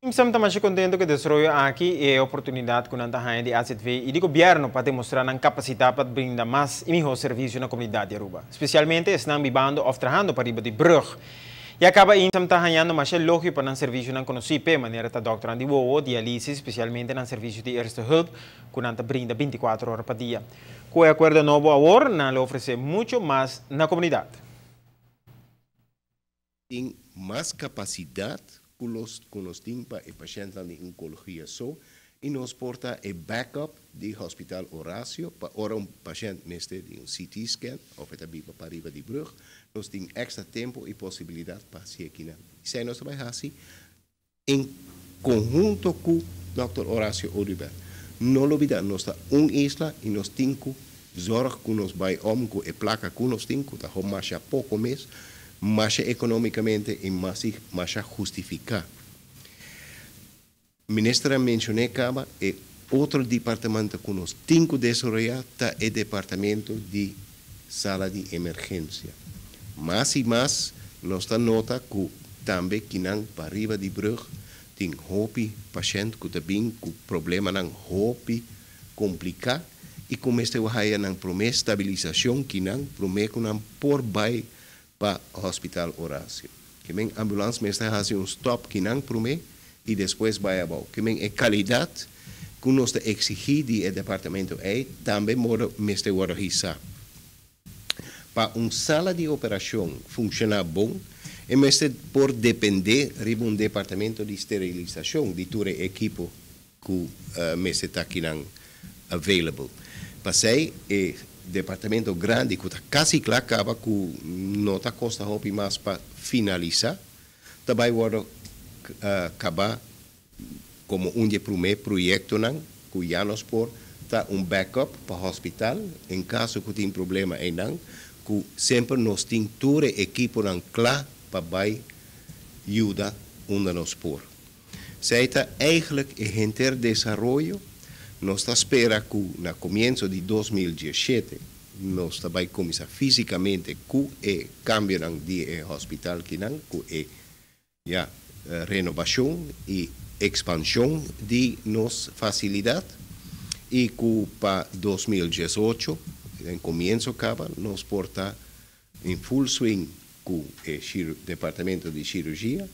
IMSAM ta masha contento cu e desaroyo aki y e oportunidad cu nan ta haya di AZV y di gobierno pa demostra nan capacidad pa brinda mas y miho servicio na comunidad di Aruba, specialmente esnan bibando of trahando pariba di brug. Ya caba IMSAM ta hayando mas elogio pa nan servicionan conoci p'e manera ta dokternan di wowo, dialisis, specialmente nan servicio di eerste hulp cu nan ta brinda 24 ora pa dia. Cu e acuerdo nobo awor, nan lo ofrece mucho mas na comunidad. Tin mas capacidad cu nos tin pa e pashentnan di oncologia so y nos por ta e backup di Hospital Horacio pa ora un pashent mester di un CT scan of e ta biba pariba di brug, nos tin extra tempo y posibilidad pa haci akinan. Esey nos ta bay haci en conhunto cu Dr. Horacio Oduber. No lubida, nos ta un isla y nos tin cu zorg cu nos bay om cu e placa cu nos tin, cu ta mas poco mes, mas economicamente y mas, mas justifica. Minister a menciona caba e otro departamento cu nos tin cu desaroya ta e departamento di sala di emergencia. Mas y mas nos ta nota cu tambe akinan pariba di brug tin hopi pashent cu tambe cu problemanan hopi complica y cu mester haya nan prome stabilisacion akinan prome cu nan por bay pa Hospital Horacio. Kemen ambulance mester haci un stop akinan prome y despues bay abou. Kemen e calidad cu nos ta exigi di e departamento ey tambe mester hisa. Pa un sala di operacion funciona bon, e mester por depende di un departamento di sterilisacion di tur ekipo cu mester ta akinan available. P'esey e departamento grandi cu ta casi cla caba, cu no ta costa hopi mas pa finalisa, tambe wordo caba como un di prome proyectonan cu ya nos por ta un backup pa hospital en caso cu tin problema einan, cu semper nos tin tur ekiponan cla pa bay yuda unda nos por. Esey ta eigenlijk e henter desaroyo. Nos ta spera cu na comienso di 2017 nos ta bay cuminsa fisicamente cu e cambio di hospital akinan, cu e ya renobacion y expansion di nos facilidad y cu pa 2018 na comienso caba nos por ta in full swing cu e departamento di cirugia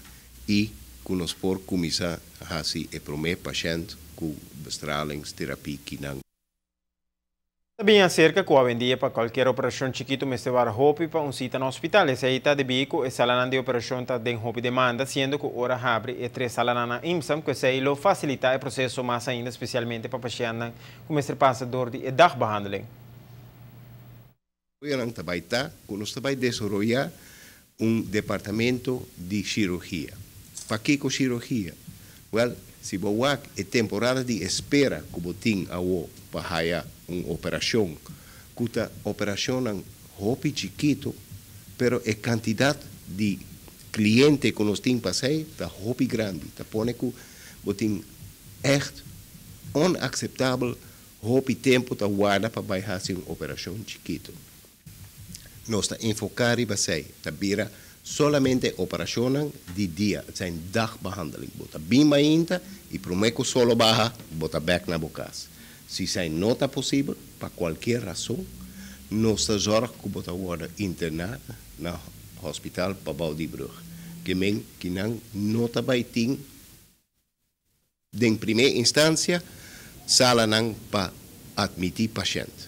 y cu nos por cuminsa haci e prome pashent cu bestralingstherapie akinan. Tambe acerca cu awendia pa cualkier operacion chikito mester warda hopi pa un cita na hospital. Esey ta debi cu e sala di operacion ta den hopi demanda, siendo cu ora habri e tres sala na IMSAM, cu esey lo facilita e proceso mas ainda, specialmente pa pashent cu mester pasa door di dagbehandeling. Tambe ta, cu nos ta bay desaroya un departamento di cirugia. Pakico cirugia? Well, si bo wak e temporada di espera cu bo tin awo pa haya un operacion, cu ta operacion hopi chikito, pero e cantidad di cliente cu nos tin pa esey ta hopi grandi. Ta pone cu bo tin echt onacceptabel hopi tempo ta warda pa bay haci un operacion chikito. Nos ta enfoca riba esey, ta bira solamente operacion di dia, het zijn dagbehandeling. Bo ta bin mainta y prome cu solo baha, bo ta back na bo cas. Si esey no ta posibel, pa cualkier rason, nos ta zorg cu bo ta wordo interna na hospital pabou di brug. Kemen akinan no ta bay tin den prome instancia salanan pa admiti pashent.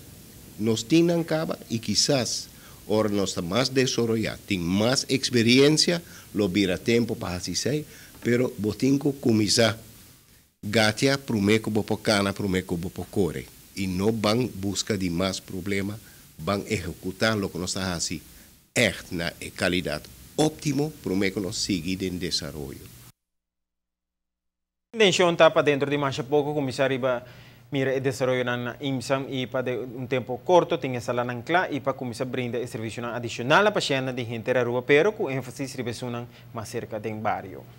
Nos tin caba y kisas ora nos ta mas desaroya, tin mas experiencia, lo bira tempo pa haci, pero bo tin cu cuminsa gatia prome cu bo por cana, prome cu bo por core. Y no ban busca di mas problema, ban ehecuta loke nos ta haci echt na calidad optimo, prome cu nos sigui den desaroyo. Intencion ta pa dentro di mas poco cuminsa riba mira e desaroyo na IMSAM y pa un tempo corto tin e sala nan cla y pa cuminsa brinda e servicio adicional na pashent di henter Aruba, pero cu enfasis riba mas cerca di bario.